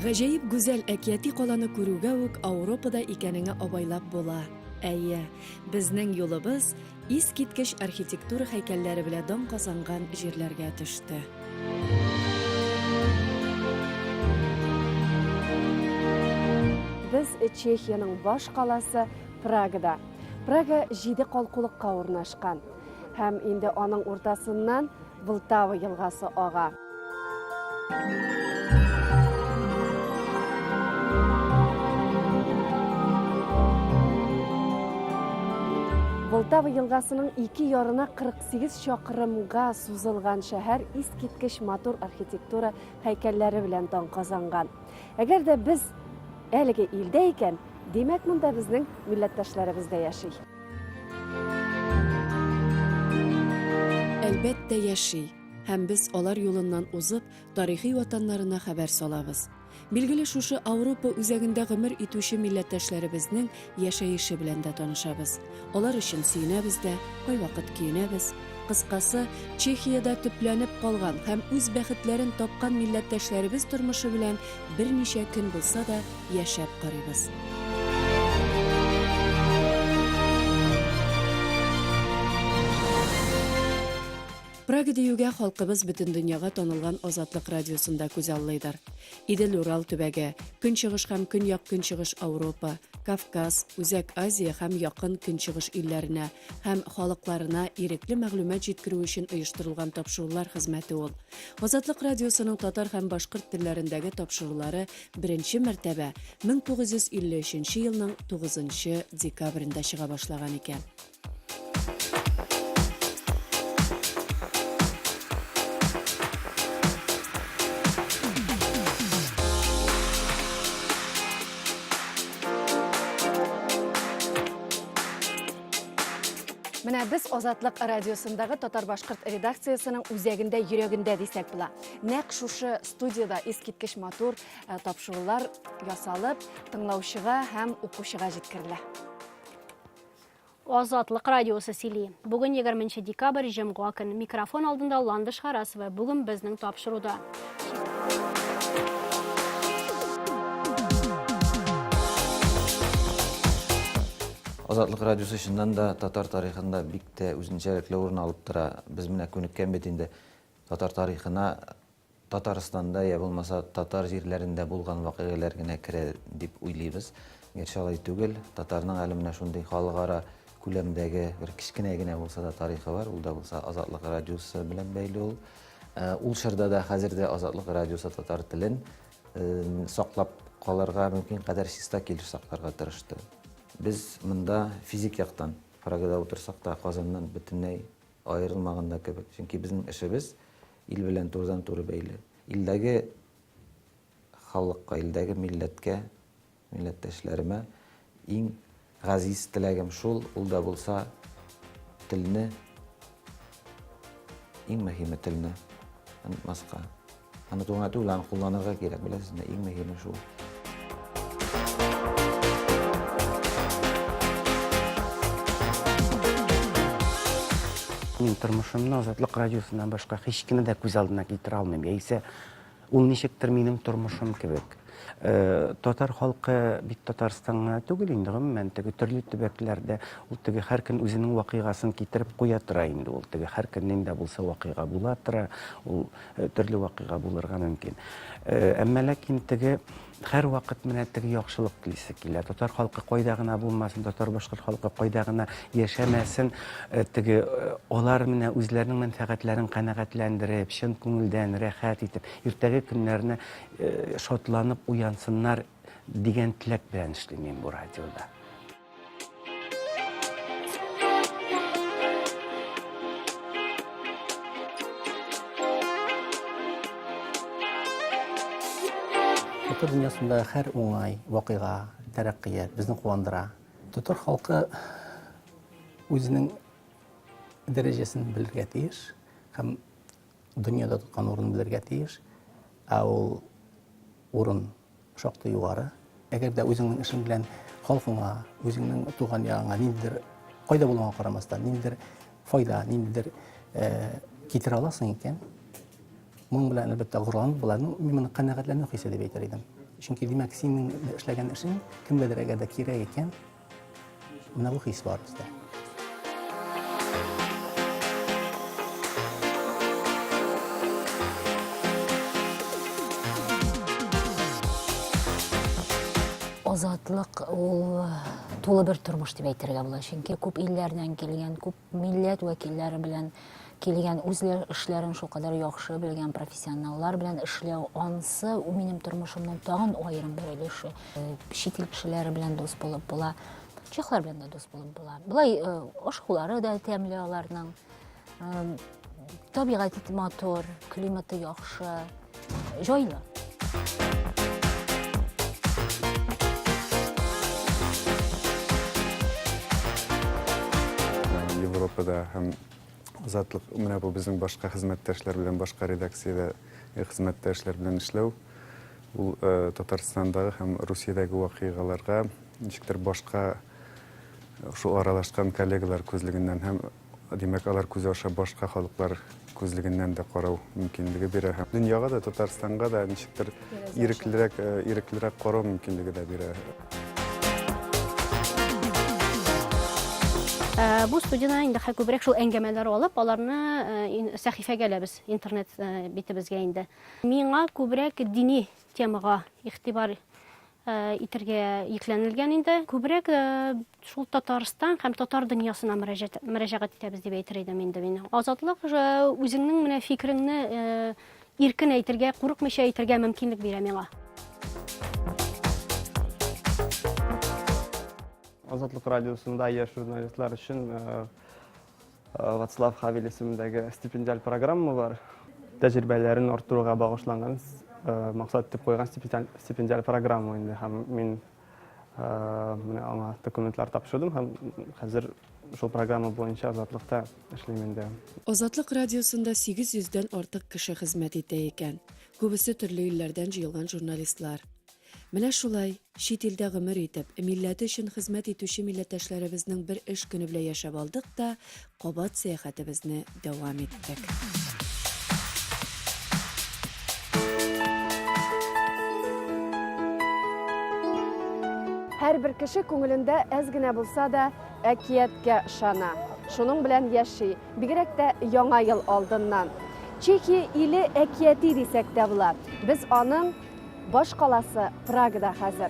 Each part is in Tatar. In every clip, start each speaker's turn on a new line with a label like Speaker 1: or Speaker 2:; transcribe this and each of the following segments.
Speaker 1: Гаҗәеп гүзәл әкияти каланы күрүгә үк Ауропада икәнеңе абайлап була. Әйе, безнең юлыбыз искиткеч архитектура һәйкәлләре белән дан казанган җирләргә төште.
Speaker 2: Без Чехиянең баш каласы Прагада. Прага җиде калкулыкка урнашкан. Һәм инде аның уртасыннан Влтава елгасы ага. Влтава елгасының ике ярына 48 чакрымга сузылган шәһәр искиткеч матур архитектура һәйкәлләре белән дан казанган. Әгәр дә без әлеге илдә икән, димәк, монда безнең милләттәшләребез дә яши.
Speaker 1: Әлбәттә, яши. Һәм без алар юлыннан узып, тарихи ватаннарына хәбәр салабыз. Билгеле, шушы Ауропа үзәгендә гомер итүче милләттәшләребезнең яшәеше белән дә танышабыз. Алар өчен сөенәбез дә, кайвакыт көенәбез. Кыскасы, Чехиядә төпләнеп калган һәм үз бәхетләрен тапкан милләттәшләребез тормышы белән берничә көн булса да яшәп карыйбыз. Прага диюгә халкыбыз бөтен дөньяга танылган Азатлык радиосын да күзаллыйдыр. Идел-Урал төбәге, Көнчыгыш һәм Көньяк-Көнчыгыш Ауропа, Кавказ, Үзәк Азия һәм Якын Көнчыгыш илләренә һәм халыкларына ирекле мәгълүмат җиткерү өчен оештырылган тапшырулар хезмәте ул. Азатлык радиосының татар һәм башкорт телләрендәге тапшырулары беренче мәртәбә 1953 елның 9 декабрендә чыга башлаган икән.
Speaker 2: Менә без Азатлык радиосындагы татар-башкорт редакциясенең үзәгендә, йөрәгендә дисәк була. Нәкъ шушы студиядә искиткеч матур э, тапшырулар ясалып, тыңлаучыга һәм укучыга җиткерелә.
Speaker 3: Азатлык радиосы сөйли. Бүген 20 декабрь, җомга көн. Микрофон алдында Ландыш Харасова. Бүген безнең тапшыруда.
Speaker 4: Азатлык радиосы чыннан да татар тарихында бик тә үзенчәлекле урын алып тора. Без менә күнеккән бит инде татар тарихына Татарстанда я булмаса татар җирләрендә булган вакыйгалар генә керә дип уйлыйбыз. Гәрчә алай түгел. Татарның әле менә шундый халыкара күләмдәге бер кечкенә генә булса да тарихы бар. Ул да булса Азатлык радиосы белән бәйле ул. Э, ул чорда да хәзер дә Азатлык радиосы татар телен э, саклап калырга мөмкин кадәр чиста килеш сакларга тырышты. Без монда физик яктан Прагада утырсак та Казаннан бөтенләй Аерылмаган да кебек. Чөнки безнең эшебез ил белән турыдан-туры бәйле. Илдәге халыкка, илдәге милләткә, милләттәшләремә иң газиз теләгем шул, ул да булса телне, иң мөһиме телне онытмаска. Оныту гына түгел, аны кулланырга кирәк, беләсезме? Иң мөһиме шул.
Speaker 5: Мин тормышымны Азатлык радиосыннан башка һич кенә дә күз алдына китерә алмыйм. Яисә ул ничектер минем тормышым кебек. Э, татар халкы бит Татарстан гына түгел инде, гомумән теге төрле төбәкләрдә ул теге һәр көн үзенең вакыйгасын китереп куя тора инде ул. Теге һәр көн нинди булса вакыйга була тора. Ул Э, төрле вакыйга булырга мөмкин. Э, әмма ләкин теге һәрвакыт менә теге яхшылык телисе килә. Татар халкы кайда гына булмасын, татар-башкорт халкы кайда гына яшәмәсен, э, теге алар менә үзләренең мәнфәгатьләрен канәгатьләндереп, чын күңелдән рәхәт итеп, иртәге көннәрне шатланып уянсыннар дигән теләк белән эшлим мин бу радиода.
Speaker 6: Татар дөньясында һәр уңай вакыйга, тәрәккыят безне куандыра. Татар халкы үзенең дәрәҗәсен белергә тиеш һәм дөньяда тоткан урынын белергә тиеш. Ә ул урын шактый югары. Әгәр дә үзеңнең эшең белән халкыңа, үзеңнең туган ягыңа ниндидер кайда булуыңа карамастан, ниндидер файда, ниндидер э, китерә аласың икән, моның белән әлбәттә горурланып була. Ну, мин моны канәгатьләнү хисе дип әйтер идем. Чөнки, димәк, синең эшләгән эшең кемгәдер әгәр дә кирәк икән, менә бу хис бар бездә.
Speaker 7: Азатлык ул тулы бер тормыш дип әйтергә була, чөнки күп илләрдән килгән, күп милләт вәкилләре белән килгән, үз эшләрен шулкадәр яхшы белгән профессионаллар белән эшләү, ансы минем тормышымның тагын аерым бер өлеше. Чит ил кешеләре белән дус булып була, чехлар белән дә дус булып була. Болай ашаулары да тәмле аларның. Табигате матур, климаты яхшы, җайлы.
Speaker 8: Европада һәм Азатлык менә бу безнең башка хезмәттәшләр белән, башка редакциядә хезмәттәшләр белән эшләү, ул Татарстандагы һәм Русиядәге вакыйгаларга ничектер башка шул аралашкан коллегалар күзлегеннән һәм Димәк, алар күзе аша башка халыклар күзлегеннән дә карау мөмкинлеге бирә һәм дөньяга да, Татарстанга да ничектер иреклерәк, иреклерәк карау мөмкинлеге дә бирә.
Speaker 3: Бу студияда инде хәй күбрәк шул әңгәмәләр алып, аларны сәхифәгә эләбез, интернет битебезгә инде. Миңа күбрәк дини темага игътибар итергә йөкләнелгән инде. Күбрәк шул Татарстан һәм татар дөньясына мөрәҗәгать итәбез дип әйтер идем инде мин. Азатлык үзеңнең менә фикереңне иркен әйтергә, курыкмыйча әйтергә мөмкинлек бирә миңа.
Speaker 9: Азатлык радиосында яшь журналистлар өчен Вацлав Хавел исемендәге стипендиаль программа бар. Тәҗрибәләрен арттыруга багышланган максат итеп куйган стипендиаль программа инде. Һәм мин менә аңа документлар тапшырдым һәм хәзер шул программа буенча Азатлыкта эшлим инде.
Speaker 1: Азатлык радиосында 800 дән артык кеше хезмәт итә икән. Күбесе төрле илләрдән җыелган журналистлар. Менә шулай, чит илдә гомер итеп, милләте өчен хезмәт итүче милләттәшләребезнең бер эш көне белән яшәп алдык та, кабат сәяхәтебезне дәвам иттек.
Speaker 2: Һәрбер кеше күңелендә әз генә булса да әкияткә ышана. Шуның белән яши, бигрәк тә Яңа ел алдыннан. Чехия иле әкияти дисәк тә була. Без аның Баш каласы Прагада хәзер.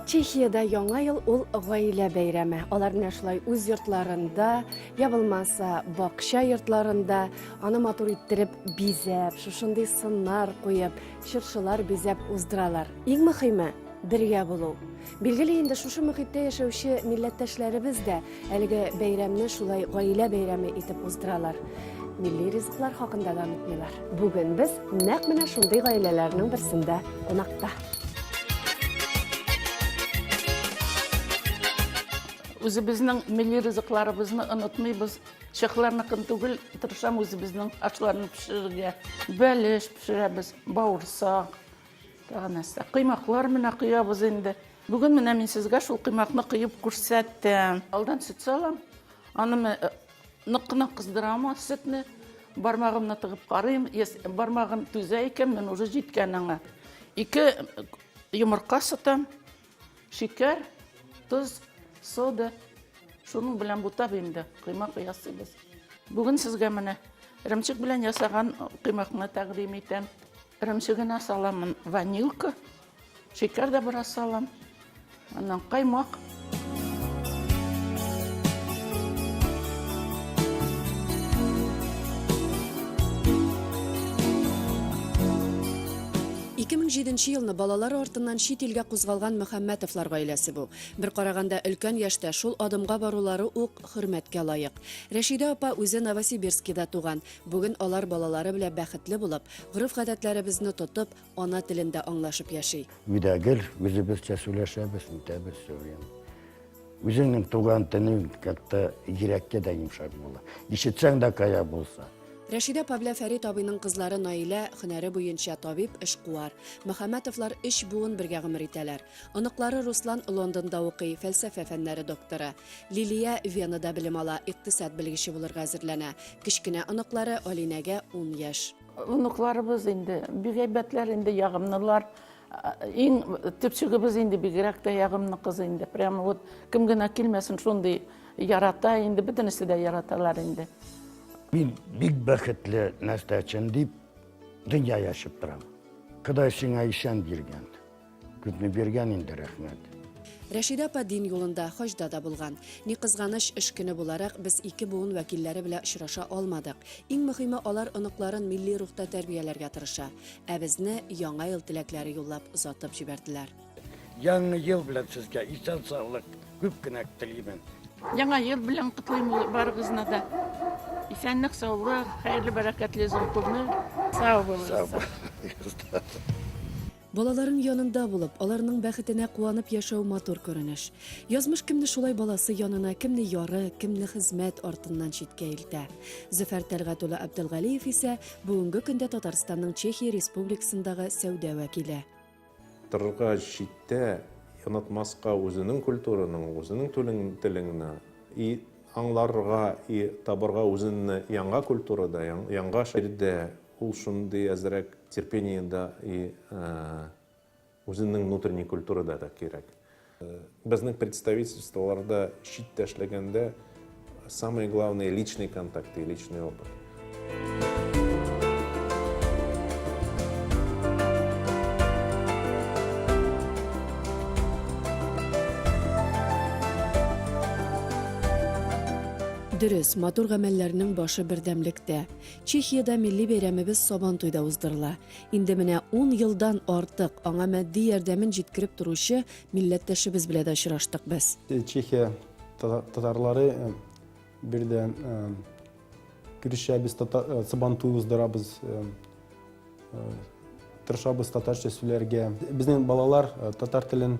Speaker 2: Чехиядә Яңа ел ул гаилә бәйрәме. Алар менә шулай үз йортларында, я булмаса бакча йортларында аны матур иттереп бизәп, шушындый сыннар куеп, чыршылар бизәп уздыралар. Иң мөхиме, бергә булу. Билгеле инде, шушы мөхиттә яшәүче милләттәшләребез дә әлеге бәйрәмне шулай гаилә бәйрәме итеп уздыралар. Милли ризыклар хакында да онытмыйлар. Бүген без нәкъ менә шундый гаиләләрнең берсендә кунакта.
Speaker 10: Үзебезнең милли ризыкларыбызны онытмыйбыз. Чехларныкын түгел, тырышам үзебезнең ашларны пешерергә. Бәлеш пешерәбез, бавырсак, Тагы нәрсә? Коймаклар менә коябыз инде. Бүген менә мин сезгә шул коймакны коеп күрсәттем. Алдан сөт салам. Аны э, нык кына кыздырам сөтне. Бармагымны тыгып карыйм. Если бармагым түзә икән, мин уже җиткән аңа. Ике э, йомырка сытам. Шикәр, тоз, сода. Шуның белән бутап инде коймак ясыйбыз. Бүген сезгә менә эремчек белән ясаган коймакны тәкъдим итәм. Эремчегенә саламын ванилка, шикәр дә бераз салам. Аннан каймак.
Speaker 1: Җиденче елны балалары артыннан чит илгә кузгалган Мөхәммәтовлар гаиләсе бу. Бер караганда өлкән яшьтә шул адымга барулары ук хөрмәткә лаек. Рәшидә апа үзе Новосибирскида туган. Бүген алар балалары белән бәхетле булып, гореф-гадәтләребезне тотып, ана телендә аңлашып яши.
Speaker 11: Өйдә гел үзебезчә сөйләшәбез, нитәбез все время. Үзеңнең туган телең как-то йөрәккә дә йомшак була. Ишетсәң дә кая булса.
Speaker 1: Рәшидә апа белән Фәрит абыйның кызлары Наилә һөнәре буенча табиб, эшкуар. Мөхәммәтовлар өч буын бергә гомер итәләр. Оныклары Руслан Лондонда укый, фәлсәфә фәннәре докторы. Лилия Венада белем ала, икътисад белгече булырга әзерләнә. Кечкенә оныклары Алинәгә ун яшь.
Speaker 10: Оныкларыбыз инде бик әйбәтләр инде, ягымлылар. Иң төпчегебез инде бигрәк тә ягымлы кыз инде. Прямо вот кем генә килмәсен, шундый ярата инде, бөтенесе дә яраталар инде.
Speaker 11: Мин бик бәхетле нәрсә дип дөнья яшәп торам. Ходай сиңа исән биргән. Күпме биргән инде, рәхмәт.
Speaker 1: Рәшидә апа дин юлында, хаҗда да булган. Ни кызганыч, эш көне буларак, без ике буын вәкилләре белән очраша алмадык. Иң мөхиме, алар оныкларын милли рухта тәрбияләргә тырыша. Ә безне Яңа ел теләкләре юллап озатып җибәрделәр.
Speaker 11: Яңа ел белән сезгә исән-саулык күп кенә телимен.
Speaker 10: Яңа ел белән котлыйм барыгызны да. Исәнлек, саулык, хәерле, бәрәкәтле озын гомер. Сау булыгыз.
Speaker 1: Балаларың янында булып, аларның бәхетенә куанып яшәү матур күренеш. Язмыш кемне шулай баласы янына, кемне яры, кемне хезмәт артыннан читкә илтә. Зөфәр Тәлгать улы Әбделгалиев исә бүгенге көндә Татарстанның Чехия Республикасындагы сәүдә вәкиле.
Speaker 12: Торырга читтә, онытмаска үзенең культураның, үзенең телеңне и аңларга и табарга үзеңне яңа культурада, яңа җирдә, ул шундый әзрәк терпение да и үзеңнең внутренний культурада да кирәк. Безнең представительстволарда читтә эшләгәндә самое главное личный контакт и личный опыт.
Speaker 1: Дөрес, матур гамәлләрнең башы бердәмлектә. Чехиядә милли бәйрәмебез Сабантуйда уздырыла. Инде менә ун елдан артык аңа матди ярдәмен җиткереп торучы милләттәшебез белән дә очраштык без.
Speaker 9: Чехия татарлары бирдә күрешәбез, Сабантуй уздырабыз, тырышабыз татарча сөйләргә. Безнең балалар татар телен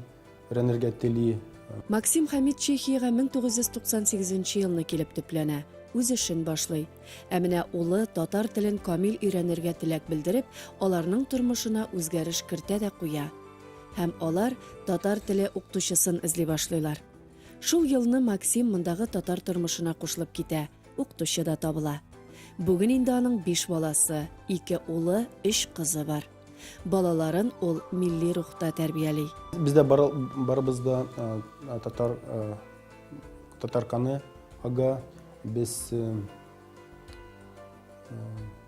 Speaker 9: өйрәнергә тели.
Speaker 1: Максим Хәмит Чехиягә 1998 елны килеп төпләнә, үз эшен башлый. Ә менә улы татар телен камил өйрәнергә теләк белдереп, аларның тормышына үзгәреш кертә дә куя. Һәм алар татар теле укытучысын эзли башлыйлар. Шул елны Максим мондагы татар тормышына кушылып китә, укытучы да табыла. Бүген инде аның биш баласы, ике улы, өч кызы бар. Балаларын ул милли рухта тәрбияли.
Speaker 9: Бездә барыбыз да татар татар каны ага. Без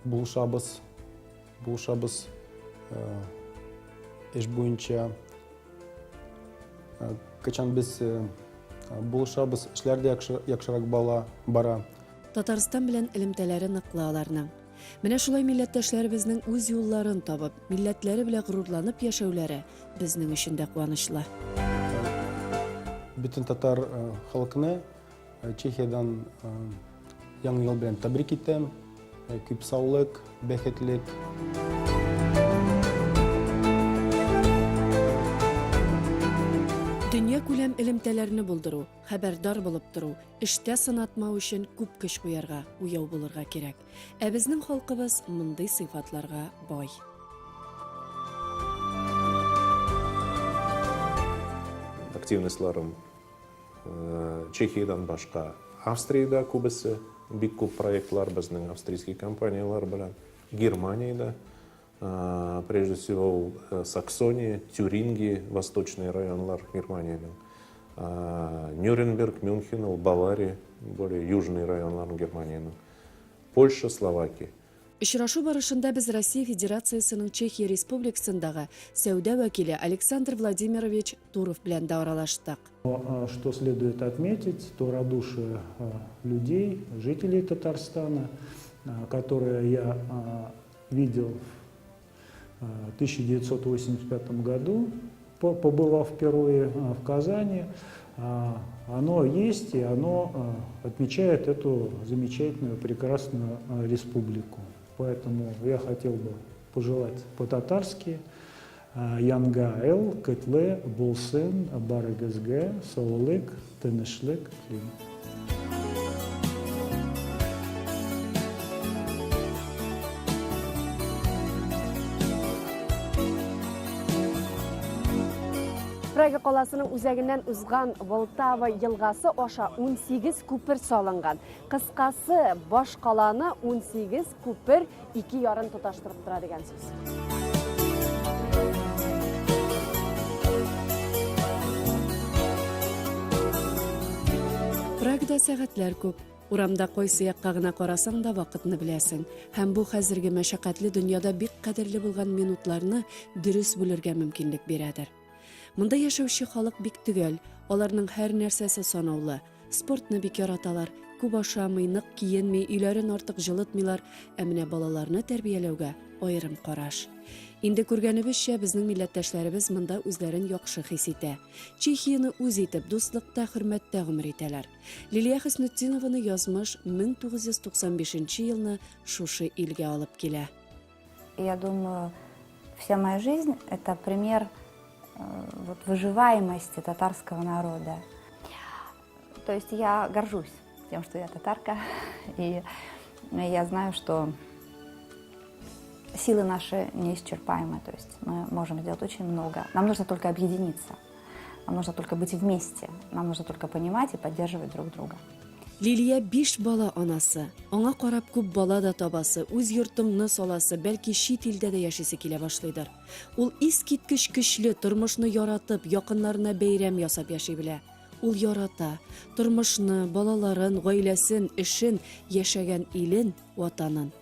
Speaker 9: булышабыз, булышабыз эш буенча. Качан без булышабыз, эшләр дә яхшырак бала бара.
Speaker 1: Татарстан белән элемтәләре ныклы аларның. Менә шулай милләттәшләребезнең үз юлларын табып, милләтләре белән горурланып яшәүләре безнең өчен дә куанычлы.
Speaker 9: Бөтен татар халкына Чехиядән Яңа ел белән тәбрик итәм. Күп саулык, бәхетлек.
Speaker 1: Дөнья күләм элемтәләрне булдыру, хәбәрдар булып тору, эштә сынатмау өчен күп көч куярга, уяу булырга кирәк. Ә безнең халкыбыз мондый сыйфатларга бай.
Speaker 12: Активностьларым Чехиядән башка Австриядә күбесе, бик күп проектлар безнең австрийский компанияләр белән, Германиядә, прежде всего ул Саксония, Тюрингия, восточный районнар Германиянең, Нюрнберг, Мюнхен, ул Бавария, более южный районнар Германиянең, Польша, Словакия.
Speaker 1: Очрашу барышында без Россия Федерациясенең Чехия Республикасындагы сәүдә вәкиле Александр Владимирович Туров белән дә аралаштык.
Speaker 13: Что следует отметить, то радушие людей, жителей Татарстана, которое я видел в 1985 году, побывав впервые в Казани, оно есть и оно отмечает эту замечательную, прекрасную республику. Поэтому я хотел бы пожелать по-татарски Янга эл, Кытлы, Булсын, Барыгызгы, Саулык, Тынышлык, Клим.
Speaker 2: Прага каласының үзәгеннән узган Волтава елгасы аша 18 күпер салынган. Кыскасы, баш каланы 18 күпер ике ярын тоташтырып тора дигән сүз.
Speaker 1: Прагада сәгатьләр күп. Урамда кайсы якка гына карасаң да вакытны беләсең. Һәм бу хәзерге мәшәкатьле дөньяда бик кадерле булган минутларны дөрес бүлергә мөмкинлек бирәдер. Монда яшәүче халык бик төгәл, аларның һәр нәрсәсе санаулы. Спортны бик яраталар, күп ашамый, нык киенми, өйләрен артык җылытмыйлар, ә менә балаларны тәрбияләүгә аерым караш. Инде күргәнебезчә, безнең милләттәшләребез монда үзләрен яхшы хис итә. Чехияне үз итеп, дуслыкта, хөрмәттә гомер итәләр. Лилия Хөснетдинованы язмыш 1995 елны шушы илгә алып килә.
Speaker 14: Я думаю, вся моя жизнь – это пример э, вот, выживаемости татарского народа. То есть я горжусь тем, что я татарка, и я знаю, что силы наши неисчерпаемы, то есть мы можем сделать очень много. Нам нужно только объединиться, нам нужно только быть вместе, нам нужно только понимать и поддерживать друг друга.
Speaker 1: Лилия биш бала анасы. Аңа карап күп бала да табасы, үз йортыңны саласы, бәлки чит илдә дә яшисе килә башлыйдыр. Ул искиткеч көчле, тормышны яратып, якыннарына бәйрәм ясап яши белә. Ул ярата тормышны, балаларын, гаиләсен, эшен, яшәгән илен, Ватанын.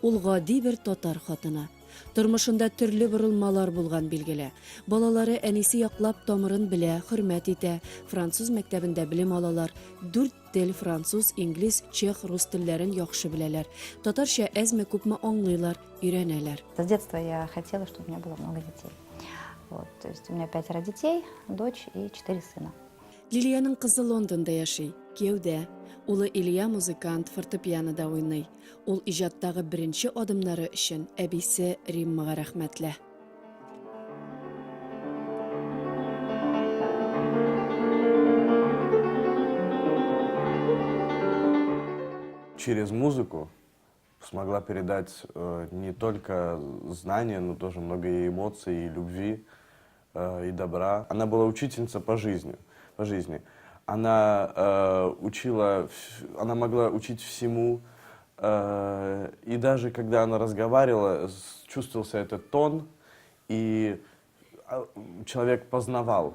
Speaker 1: Ул гади бер татар хатыны. Тормышында төрле борылмалар булган, билгеле. Балалары әнисе яклап тамырын белә, хөрмәт итә, француз мәктәбендә белем алалар, дүрт тел, француз, инглиз, чех, рус телләрен яхшы беләләр. Татарча әзме-күпме аңлыйлар, өйрәнәләр.
Speaker 14: С детства я хотела, чтобы у меня было много детей. Вот, то есть у меня пятеро детей, дочь и четыре сына.
Speaker 1: Лилиянең кызы Лондонда яши, кияүдә. Улы Илья музыкант, фортепианода уйный. Ул иҗаттагы беренче адымнары өчен әбисе Риммага рәхмәтле.
Speaker 15: Через музыку смогла передать э, не только знания, но тоже много и эмоций, и любви, э, и добра. Она была учительница по жизни. По жизни. Она э, учила, она могла учить всему. Э, и даже когда она разговаривала, чувствовался этот тон, и а, человек познавал.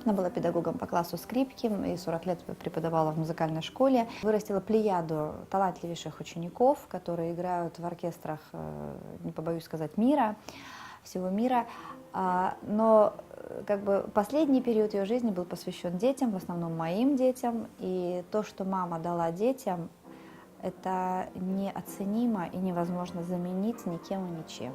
Speaker 14: Она была педагогом по классу скрипки и 40 лет преподавала в музыкальной школе. Вырастила плеяду талантливейших учеников, которые играют в оркестрах, э, не побоюсь сказать, мира, всего мира. А, но э, как бы последний период ее жизни был посвящен детям, в основном моим детям. И то, что мама дала детям, это неоценимо и невозможно заменить никем и ничем.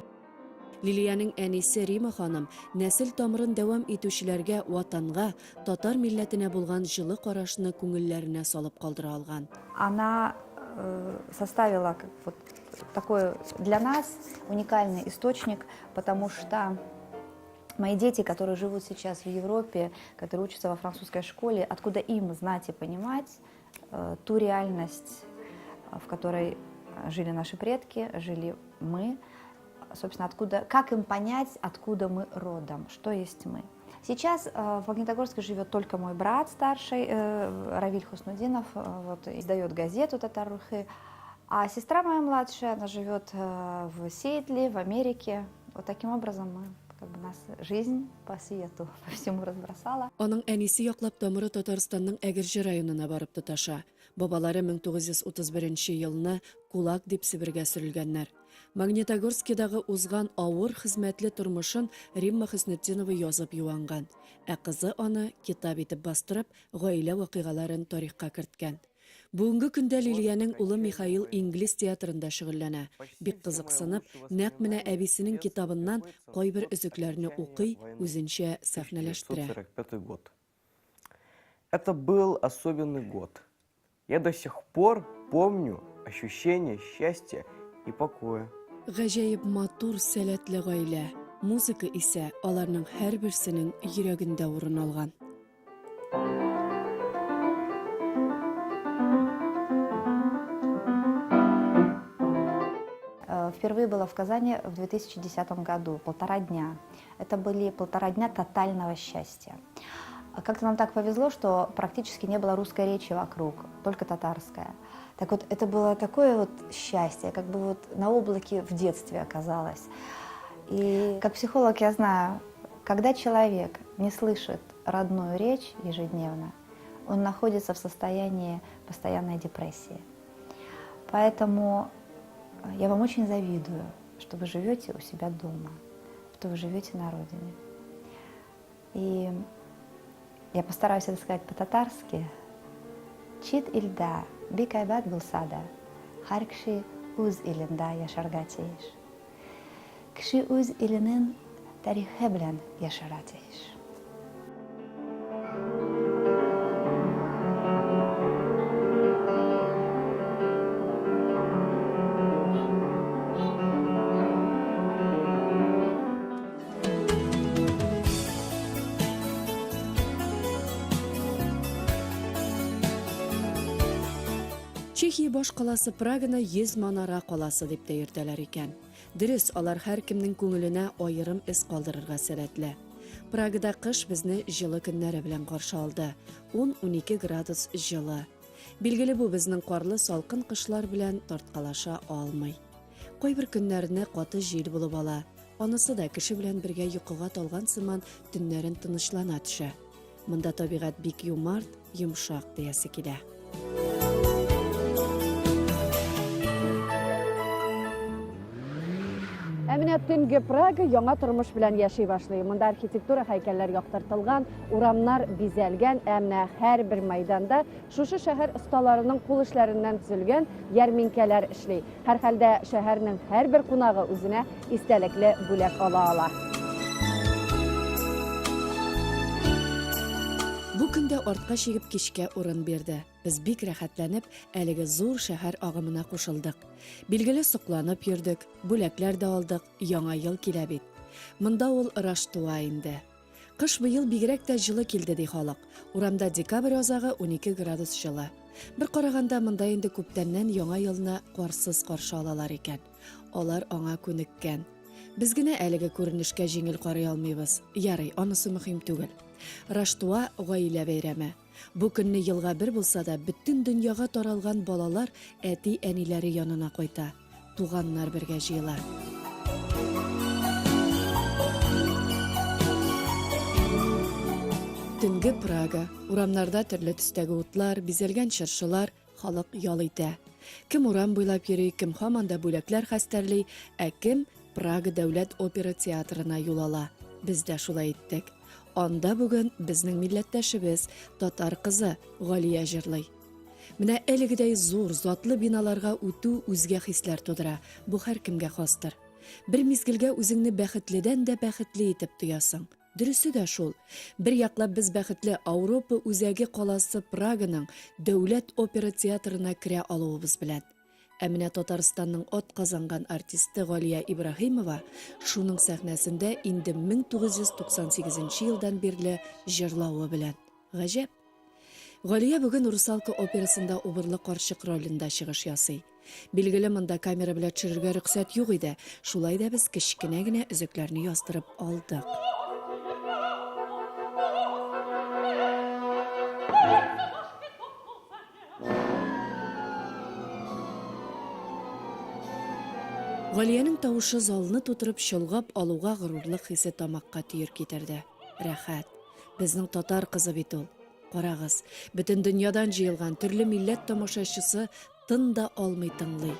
Speaker 1: Лилиянең әнисе Рима ханым нәсел тамырын дәвам итүчеләргә Ватанга, татар милләтенә булган җылы карашны күңелләренә салып калдыра алган.
Speaker 14: Она э, составила как вот такой для нас уникальный источник, потому что мои дети, которые живут сейчас в Европе, которые учатся во французской школе, откуда им знать и понимать э, ту реальность, в которой жили наши предки, жили мы, собственно, откуда, как им понять, откуда мы родом, что есть мы. Сейчас э, в Магнитогорске живет только мой брат старший, э, Равиль Хуснудинов, э, вот, издает газету «Татарухи». А сестра моя младшая, она живет в Сиэтле, в Америке. Вот таким образом мы как бы нас жизнь по свету, по всему разбросала.
Speaker 1: Аның әнисе яклап тамыры Татарстанның Әгерҗе районына барып тоташа. Бабалары 1931 елны кулак дип Себергә сөрелгәннәр. Магнитогорскидагы узган авыр хезмәтле тормышын Римма Хөснетдинова язып юанган, ә кызы аны китап итеп бастырып, гаилә вакыйгаларын тарихка керткән. Бүгенге көндә Лилиянең улы Михаил инглиз театрында шөгыльләнә. Бик кызыксынып, нәкъ менә әбисенең китабыннан кайбер өзекләрне укый, үзенчә сәхнәләштерә.
Speaker 16: Это был особенный год. Я до сих пор помню ощущение счастья и покоя.
Speaker 1: Гаҗәеп матур, сәләтле гаилә. Музыка исә аларның һәрберсенең йөрәгендә урын алган.
Speaker 14: Э, впервые была в Казани в 2010 году, полтора дня. Это были полтора дня тотального счастья. Как-то нам так повезло, что практически не было русской речи вокруг, только татарская. Так вот, это было такое вот счастье, как бы вот на облаке в детстве оказалось. И как психолог я знаю, когда человек не слышит родную речь ежедневно, он находится в состоянии постоянной депрессии. Поэтому я вам очень завидую, что вы живете у себя дома, что вы живете на родине. И я постараюсь это сказать по-татарски. Чит илдә бик әйбәт булса да, һәр кеше үз илендә яшәргә тиеш. Кеше үз иленең тарихы белән яшәргә тиеш.
Speaker 1: Чехия баш каласы Праганы 100 манара каласы дип тә йөртәләр икән. Дөрес, алар һәркемнең күңеленә аерым эз калдырырга сәләтле. Прагада кыш безне җылы көннәре белән каршы алды. 10-12 градус җылы. Билгеле бу безнең карлы салкын кышлар белән тарткалаша алмый. Кайбер көннәрне каты җил булып ала. Анысы да кеше белән бергә йокыга талган сыман төннәрен тынычлана төшә. Монда табигать бик юмарт, йомшак диясе килә.
Speaker 2: Ә менә төнге Прага яңа тормыш белән яши башлый. Монда архитектура һәйкәлләр яктыртылган, урамнар бизәлгән, ә менә һәрбер мәйданда шушы шәһәр осталарының кул эшләреннән төзелгән ярминкәләр эшли. Һәрхәлдә шәһәрнең һәрбер кунагы үзенә истәлекле бүләк ала ала.
Speaker 1: Бу көндә артка чигеп кичкә урын бирде. Без бик рәхәтләнеп әлеге зур шәһәр агымына кушылдык. Билгеле сокланып йөрдек, бүләкләр дә алдык, яңа ел килә бит. Монда ул Раштуа инде. Кыш быел бигрәк тә җылы килде, ди халык. Урамда декабрь азагы 12 градус җылы. Бер караганда, монда инде күптәннән Яңа елны карсыз каршы алалар икән. Алар аңа күнеккән. Без генә әлеге күренешкә җиңел карый алмыйбыз. Ярый, анысы мөһим түгел. Раштуа, гаилә бәйрәме. Бу көнне елга бер булса да бөтен дөньяга таралган балалар әти-әниләре янына кайта, туганнар бергә җыела. Төнге Прага. Урамнарда төрле төстәге утлар, бизәлгән чыршылар, халык ял итә. Кем урам буйлап йөри, кем һаман да бүләкләр хәстәрли, ә кем Прага дәүләт опера театрына юл ала. Без дә шулай иттек. Анда бүген безнең милләттәшебез, татар кызы Галия җырлый. Менә әлегедәй зур, затлы биналарга үтү үзгә хисләр тудыра, бу һәркемгә хастыр. Бер мизгелгә үзеңне бәхетледән дә бәхетле итеп тоясың. Дөресе дә шул. Бер яклап без бәхетле Ауропа үзәге каласы Праганың дәүләт опера театрына керә алуыбыз белән. Ә менә Татарстанның атказанган артисты Галия Ибраһимова шуның сәхнәсендә инде 1998 нче елдан бирле җырлавы белән. Гаҗәп! Галия бүген Русалка операсында Убырлы карчык ролендә чыгыш ясый. Билгеле, монда камера белән төшерергә рөхсәт юк иде, шулай да без кечкенә генә өзекләрне яздырып алдык. Галиянең тавышы залны тутырып чолгап алуга горурлык хисе тамакка төер китерде. Рәхәт. Безнең татар кызы бит ул. Карагыз, бөтен дөньядан җыелган төрле милләт тамашачысы тын да алмый тыңлый.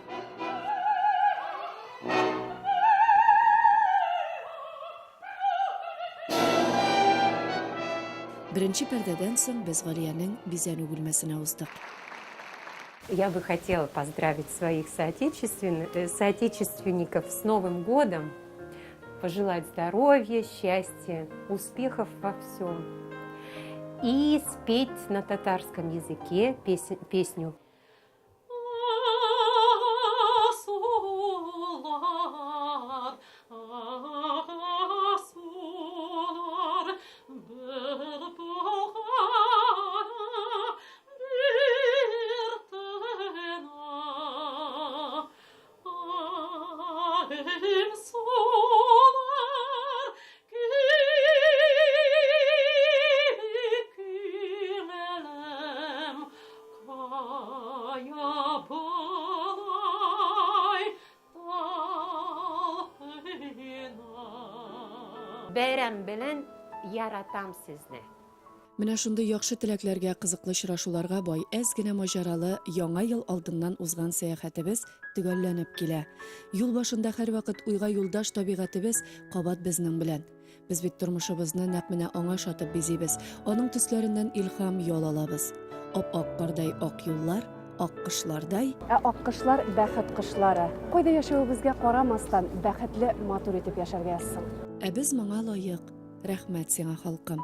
Speaker 1: Беренче пәрдәдән соң без Галиянең бизәнү бүлмәсенә уздык.
Speaker 17: Я бы хотела поздравить своих э, соотечественников с Новым годом, пожелать здоровья, счастья, успехов во всем и спеть на татарском языке песню.
Speaker 18: Сулар Күңелем кая болай талпына?
Speaker 17: Бәйрәм белән яратам сезне.
Speaker 1: Менә шундый яхшы теләкләргә, кызыклы очрашуларга бай, әз генә маҗаралы Яңа ел алдыннан узган сәяхәтебез төгәлләнеп килә. Юл башында һәрвакыт уйга юлдаш табигатебез кабат безнең белән. Без бит тормышыбызны нәкъ менә аңа ошатып бизибез, аның төсләреннән илһам, ял алабыз. Ап-ак кардай ак юллар, ак кышлардай.
Speaker 2: Ә аккошлар, бәхет кошлары. Кайда яшәвебезгә карамастан, бәхетле, матур итеп яшәргә язсын.
Speaker 1: Ә без моңа лаек. Рәхмәт сиңа, халкым!